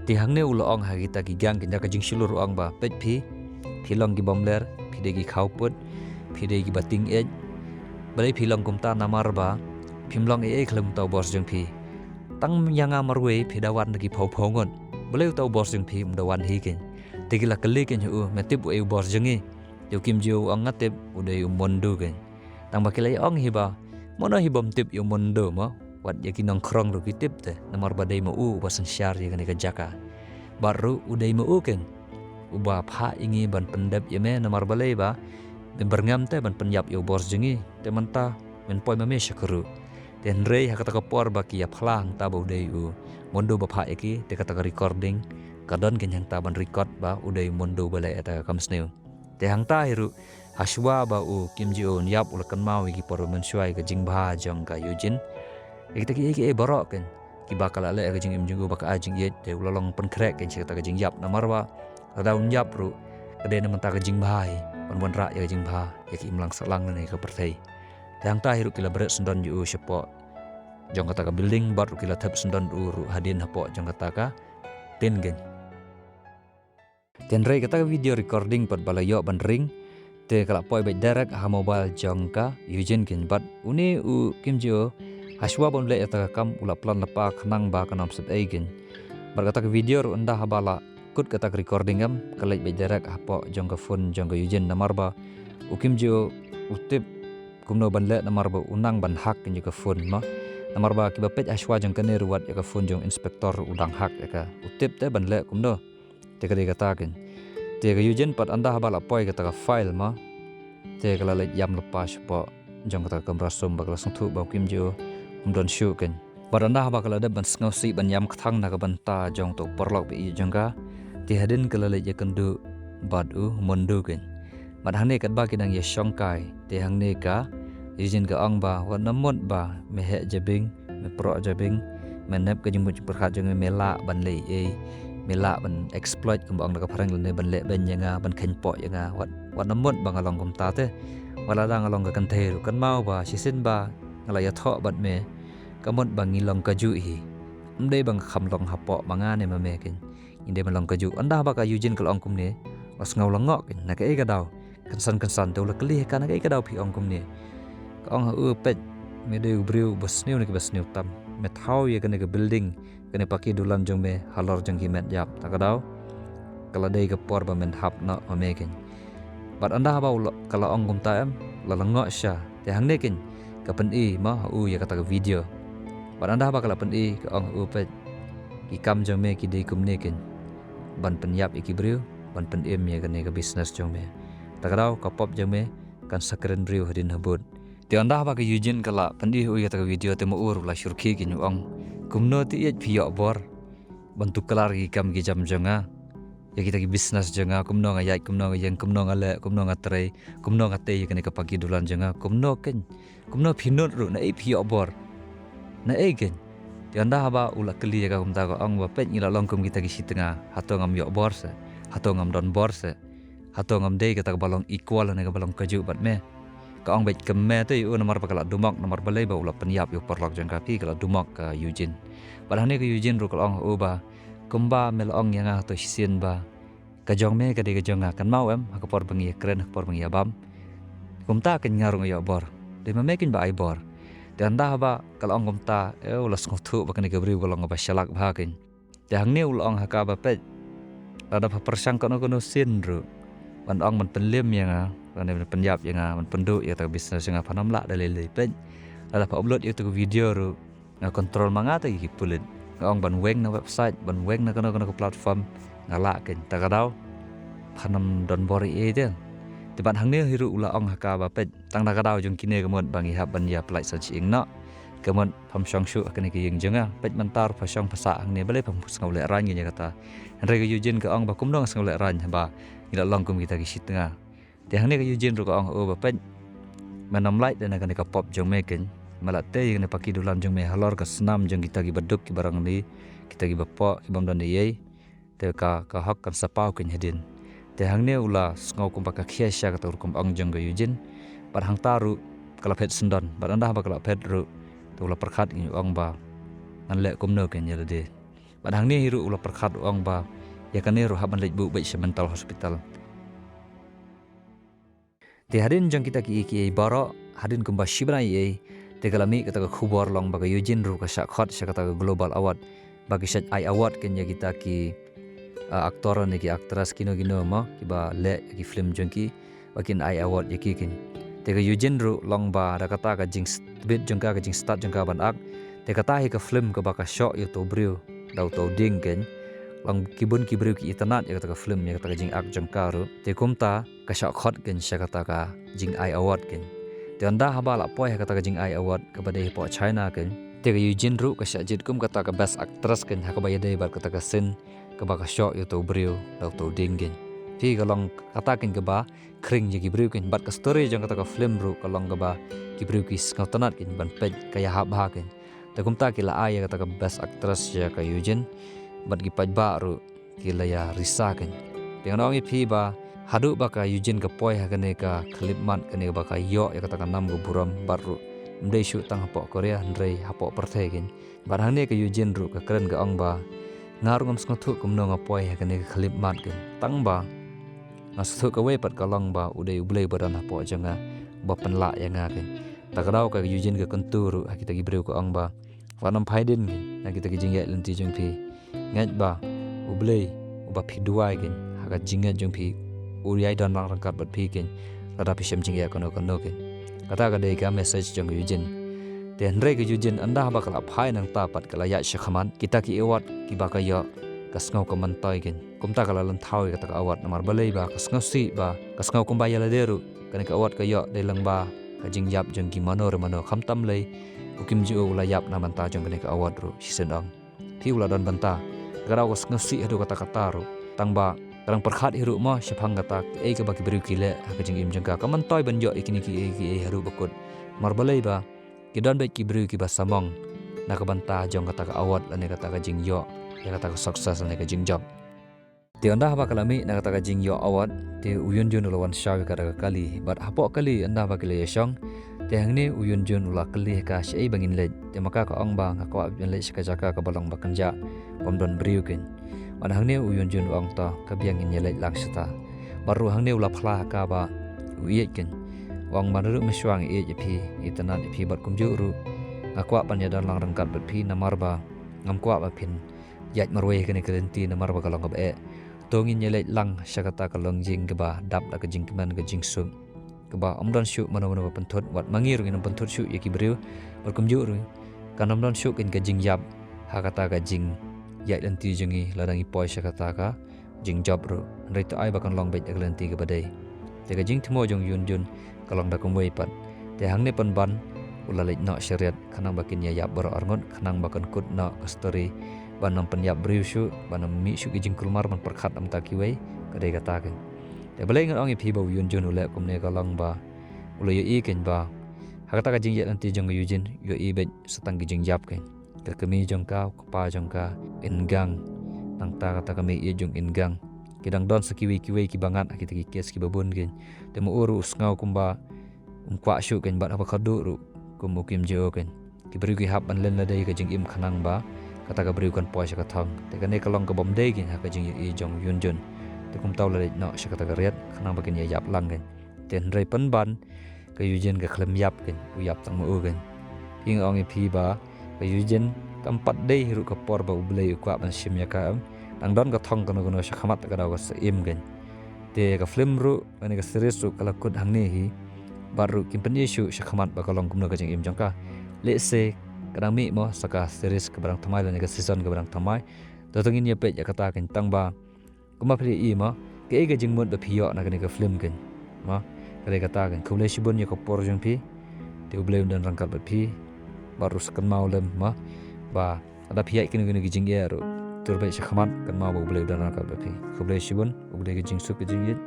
Te hangne u la ong ha kita ki gang kein da ka jingshlur, u ong ba, peit phi, phi long ki bym ler, phi dei ki khawpud, phi dei kiba tyngeh. Balei phi long kumta? Namar ba phim long ei ei khlem uta u boss jong phi. Tang ïa nga marwei phi da wan da ki phew phew ngut. Balei uta u boss jong phi um da wan hi kein? Te ki la kylli kein ha u, me tip uei u boss jong ngi? Te u Kim Jio u ong, nga tip, u dei u Mondo kein. Tang ba ki la ïa ong hi ba, mano hi bym tip ïa u Mondo mo? Wat ïa ki nongkhrong ruh ki tip te, namar ba dei ma u uba synshar ïa kane ka jaka. Bad ruh u dei ma u kein uba phah ïa ngi ban pyndep ïa me, namar balei ba me byrngem te ban pynïap ïa u boss jong ngi, te mynta men poi ma me sha khruh. Te hynrei ha kata ka por ba ki ïa phla hangta ba u dei u Mondo ba phah ïa ki, te kata ka recording ka don kein hangta ban record ba u dei u Mondo ba leh ïa kata ka kam sniew. Te hangta hi ruh, ha shuwa ba u Kim Jio un ïap, u la kynmaw ïa ki por mynshuwa ïa ka jingbha jong ka Yujin. Ïa kita kiei kiei baroh kein kiba ka la leh ha ka jingim jong u ba ka ai jingïeit, te u la long pynkhreh kein sha kata ka jingïap, namar ba lada un ïap ruh ka dei na ka bynta ka jingbha hi, ban wanrah ïa ka jingbha ïa ka imlang sahlang lane ïa ka pyrthei. Te hangta hi ruh ki la bret syndon ïa u shapoh jong kata ka building, bad ruh ki la thep syndon u ruh hadien hapoh jong kata ka tin kein. Te hynrei kata ka video recording pat ba la ïoh ban ring, te ka la poi beit direct ha mobile jong ka Eugene kein, bad une u Kim Ji-o, hashwa ban leh ïa kata ka kam u la plan lypa khnang ba kan ym sep ei kein. Bad kata ka video ruh ynda haba la kut kata ka recording em, ka leit beit direct hapoh jong ka phone jong ka Eugene, namar ba u Kim Ji-o u tip kumno ban leh, namar ba u nang ban hack kein ïa ka phone mo. Namar ba kiba peit hashwa jong kane ruh wat ïa ka phone jong inspector u dang hack ïa ka. U tip te ban leh kumno. Te ka dei kata kein. Te ka Eugene pat ynda haba la poi kata ka file mo, te ka la leit ïam lypa shapoh jong kata ka kamra sum, ba ka la sngewthuh ba u Kim Ji-o um don shuh kein. Bad ynda haba ka la dep ban sngewsih ban ïam kthang na ka bynta jong uto u paralok ba ïeit jong ka, te hadien ka la leit ïakynduh bad u Mon-du kein. Bad hangne katba ki dang ïashongkai, te hangne ka Eugene ka ong ba, wat nym mut ba me heh jabieng, me proh jabieng, me nep ka jingmut jingpyrkhat jong me, me lah ban leh ei, me lah ban exploit kumba ong da ka phareng lane ban leh beiñ ïa nga, ban kheiñpoh ïa nga, wat, wat nym mut ba nga long kumta te. Wat lada nga long ka kynthei ruh, kynmaw ba shisien ba nga la ïathoh bad me, ka mut ba ngi long kajuh hi. Ym dei ba nga kham long hapoh ma nga ne ma me kein. Ngi dei ban long kajuh. Ynda haba ka Eugene ka la ong kumne, la sngew lyngngoh kein, na kaei ka daw. Kynsan kynsan te u la kylli ha ka, na kaei ka daw phi ong kumne. Ka ong ha u, peit, me dei u briew ba sniew na kiba sniew tam. Me thaw ïa kane ka building, kane paki dulan jong me halor jong ki met ïap. Ta ka daw ka la dei ka por ba men hap noh ma me kein. Bad ynda haba u la, ka la ong kumta em, la lyngngoh sha. Te hangne kein ka pyni mo ha u ïa kata ka video. Bad ynda haba ka la pyni, ka ong ha u, peit, ki kam jong me ki dei kumne kein, ban pynïap ïa ki briew, ban pynim ïa kane ka business jong me. Ta ka daw ka pop jong me kan sa kren briew hadien habud. Te ynda haba ka Eugene ka la pyni ha u ïa kata ka video, te ma u ruh u la syrkhei kein, u ong, kumno te ïeit phi ïoh bor ban tuklar ïa ki kam ki jam jong nga, ïa kita ki business jong nga, kumno nga ïaid, kumno nga ïeng, kumno nga leh, kumno nga trei, kumno nga tei ïa kane ka paki dulan jong nga, kumno kein, kumno phi nud ruh, naei phi ïoh bor, naei kein. Te ynda haba u la kylli ïa ka kumta, ka ong ba, peit, ngi la long kum kita ki shi tnga, hato ngam ïoh bor seh, hato ngam don bor seh, hato ngam dei kata kaba long equal ne kaba long kajuh bad me. Ka ong beit kmen te ïa u namar ba ka la dumok, namar balei ba u la pynïap ïa u paralok jong ka, phi, ka la dumok ka Eugene. Bad hangne ka Eugene ruh ka la ong ha u ba, kumba me la ong ïa nga hato shisien ba ka jong me ka dei ka jong nga, kynmaw em, ha ka por ba ngi ïakren, ha ka por ba ngi ïabam. Kumta kein nga ruh nga ïoh bor. Dei ma me kein ba ai bor. Te ynda haba ka la ong kumta, eh, u la sngewthuh ba kane ka briew ka long kaba shalak bha kein. Te hangne u la ong ha ka ba, peit, lada pha pyrshang kano kano sien ruh ban ong ban pynliem ïa nga, lane ban pynïap ïa nga, ban pynduh ïa kata ka business jong nga, phan ym lah da lei lei, peit. Lada pha upload ïa kata ka video ruh, nga control ma nga te ïa ki pulit. Nga ong ban weng na website, ban weng na kano kano ka platform, nga lah kein. Ta ka daw phan ym don bor ei ei te. Te bad hangne hi ruh u la ong ha ka ba, peit, tang da ka daw jong kine ka mut ba ngi hap ban ïa pynlait san shyieng noh. Ka mut pham shong shuh ha kane ka ïing jong nga. Peit, mynta ruh pha shong pha sah hangne, balei pham sngewlehraiñ ïa kata. Hynrei ka Eugene ka ong ba kumno nga sngewlehraiñ haba ngi la long kum kita ki shi tnga. Te hangne ka Eugene ruh ka ong ha u ba, peit, men ym lait de na kane ka pop jong me kein. Me la tei ïa kane paki dulan jong me halor ka snam jong kita kiba duk, kiba rangli, kita kiba poh, ki bym don ei ei. Te ka, ka hok kan sa paw kein hadien. Te hangne u la sngew kumba ka khia sha kata ka rukom ong jong ka Eugene. Bad hangta ruh ka la phet syndon. Bad ynda haba ka la phet ruh, te u la pyrkhat, u ong ba, ngan leh kumno kein ïa lade. Bad hangne hi ruh u la pyrkhat, u ong ba, ïa kane ruh hap ban leit buh beit sha mental hospital. Te hadien jong kita kiei kiei baroh, hadien kumba shi bnai ei ei, te ka la mih kata ka khubor long ba ka Eugene ruh ka shah khot sha kata ka Global Award, ba ki shait ai award kein ïa kita ki, ah, actor ne ki actress kino kino mo, kiba leh ïa ki film jong ki, ba kin ai award ïa ki kein. Te ka Eugene ruh long ba da kata ka jingtbit jong ka, ka jingstad jong ka ban act, te kata hi ka film kaba ka shoh ïa uto u briew da uto u dieng kein. Long ki bun ki briew ki itynnad ïa kata ka film, ïa kata ka jingact jong ka ruh. Te kumta ka shah khot kein sha kata ka jingai award kein. Te ynda haba la poi ha kata ka jingai award kaba dei hapoh China kein, te ka Eugene ruh ka shah jied kum kata ka best actress kein, ha kaba ïadei bad kata ka scene kaba ka shoh ïa uto u briew da uto u dieng kein. Phi, ka long kata kein kaba khring ïa ki briew kein, bad ka story jong kata ka film ruh ka long kaba ki briew ki sngewtynnad kein ban peit, ka ïahap bha kein. Te kumta ki la ai ïa kata ka best actress ïa ka Eugene, bad ki paidbah ruh ki la ïa risa kein. Te ngan ong ïa phi ba haduh ba ka Eugene ka poi ha kane ka khyllipmat, kane ba ka ïoh ïa kata ka nam ka burom, bad ruh Ym dei shuh tang hapoh Korea, hynrei hapoh pyrthei kein. Bad hangne ka Eugene ruh ka kren ka ong ba, nga ruh ngam sngewthuh kumno nga poi ha kane ka khyllipmat kein. Tang ba nga sngewthuh kawei pat ka long ba u dei U Blei ba don hapoh jong nga, ba pynlah ïa nga kein. Ta ka daw ka Eugene ka kyntu ruh ha kita ki briew ka ong ba, wat nym phai dien kein na kita ki jingïaid lynti jong phi. Ngeit ba U Blei uba phi duwai kein ha ka jingngeit jong phi, u ïai don lang ryngkat bad phi kein, lada phi shem jingeh kano kano kein. Kata ka dei ka message jong ka Eugene. Te hynrei ka Eugene ynda ba ka la phai nangta pat ka la ïaid shakhmat, kita ki award kiba ka ïoh ka sngew ka myntoi kein. Kumta ka la lynthaw ïa kata ka award namar balei ba ka sngewsih ba ka sngew kumba ïa lade ruh kane ka award ka ïoh dei lang ba ka jingïap jong ki mano re mano, khamtam lei u Kim Ji-o u la ïap na bynta jong kane ka award ruh shisien ong. Phi u la don bynta. Ka daw ka sngewsih haduh katta katta ruh. Tang ba ka dang pyrkhat hi ruh mo shaphang kata kaei kaba ki briew ki leh ha ka jingim jong ka. Ka myntoi ban ïoh ïa kine kiei kiei haduh ba kut. Namar balei ba ki don beit ki briew kiba samong na ka bynta jong kata ka award lane kata ka jingïoh ïa kata ka success lane ka jingjop. Te ynda haba ka la mih na kata ka jingïoh award, te u Eun Jun u la wan shaw ïa ka da ka kali. Bad hapoh kali ynda ba ki la ïashong, te hangne u Eun Jun u la kylli ha ka shaei ba ngin leit. Te ma ka ka ong ba nga kwah ban leit sha ka jaka kaba long ba kynjah, bym don briew kein. Bad hangne u Eun Jun u ong to ka biang ngin ïaleit lang shata. Bad ruh hangne u la phla ha ka ba u ïeit kein. U ong ba naduh mynshuwa nga ïeit ïa phi, nga itynnad ïa phi bad kumjuh ruh nga kwah ban ïadon lang ryngkat bad phi namar ba ngam kwah ba phin ïaid marwei ha kane ka lynti namar ba ka long kaba eh. To ngin ïaleit lang sha kata ka longïing kaba dap da ka jingkmen ka jingsuk, kaba ym don shuh mano mano ba pynthut, wat ma ngi ruh ngin ym pynthut shuh ïa ki briew. Bad kumjuh ruh kan ym don shuh kein ka jingïap ha kata ka jingïaid lynti jong ngi lada ngi poi sha kata ka jingjop ruh. Hynrei to ai ba kan long beit da ka lynti kaba dei. Te ka jingthmu jong u Eun Jun ka long da kumwei pat. Te hangne pynban u la leit noh sha riat khnang ba kin ïa ïap baroh arngut, khnang ba kan kut noh ka story, ban ym pynïap briew shuh, ban ym mih shuh ki jingkulmar ban pyrkhat na bynta kiwei. Ka dei kata kein. Te balei ngan ong ïa phi ba u Eun Jun u leh kumne, ka long ba u la ïohi kein ba ha kata ka jingïaid lynti jong u Eun Jun u ïohi beit sa tang ki jingïap kein. Ka kmie jong ka, u kpa jong ka, Eun Gang, nangta kata ka meiieit jong Eun Gang, ki dang don sa kiwei kiwei kiba ngat ha kita ki case kiba bun kein. Te ma u ruh u sngew kumba um kwah shuh kein bad haba khatduh ruh kum u Kim Ji-o kein. Ki briew ki hap ban len lade ïa ka jingim khnang ba kata ka briew kan poi sha ka thong. Te kane ka long ka bym dei kein ha ka jingïohi jong u Eun Jun. Te kumta u la leit noh sha kata ka riat khnang ba kin ïa ïap lang kein. Te hynrei pynban ka Eun Jun ka khlem ïap kein, u ïap tang ma u kein. Phi, nga ong ïa phi ba ka Eun Jun kam pat dei hi ruh ka por ba U Blei u kwah ban shim ïa ka, em. Dang don ka thong kano kano shakhmat, ka daw ka sa im kein. Te ka film ruh lane ka series ruh ka la kut hangne hi. Bad ruh kim pyni shuh shakhmat ba ka long kumno ka jingim jong ka. Lehse ka dang mih mo sa ka series kaba dang thymmai lane ka season kaba dang thymmai. To to ngin ïa peit ïa kata kein, tang ba kumba phi la ïohi mo, kaei ka jingmut ba phi ïoh na kane ka film kein? Mo, ka dei kata kein. Khublei shibun ïa ka por jong phi. Te U Blei un don ryngkat bad phi. Bad ruh sa kynmaw lem mo ba lada phi ïaid kino kino ki jingeh ruh, tur beit shakhmat, kynmaw ba U Blei u don ryngkat bad phi. Khublei shibun. U Blei ka jingsuk ka jingïeit.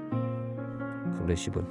Khublei shibun.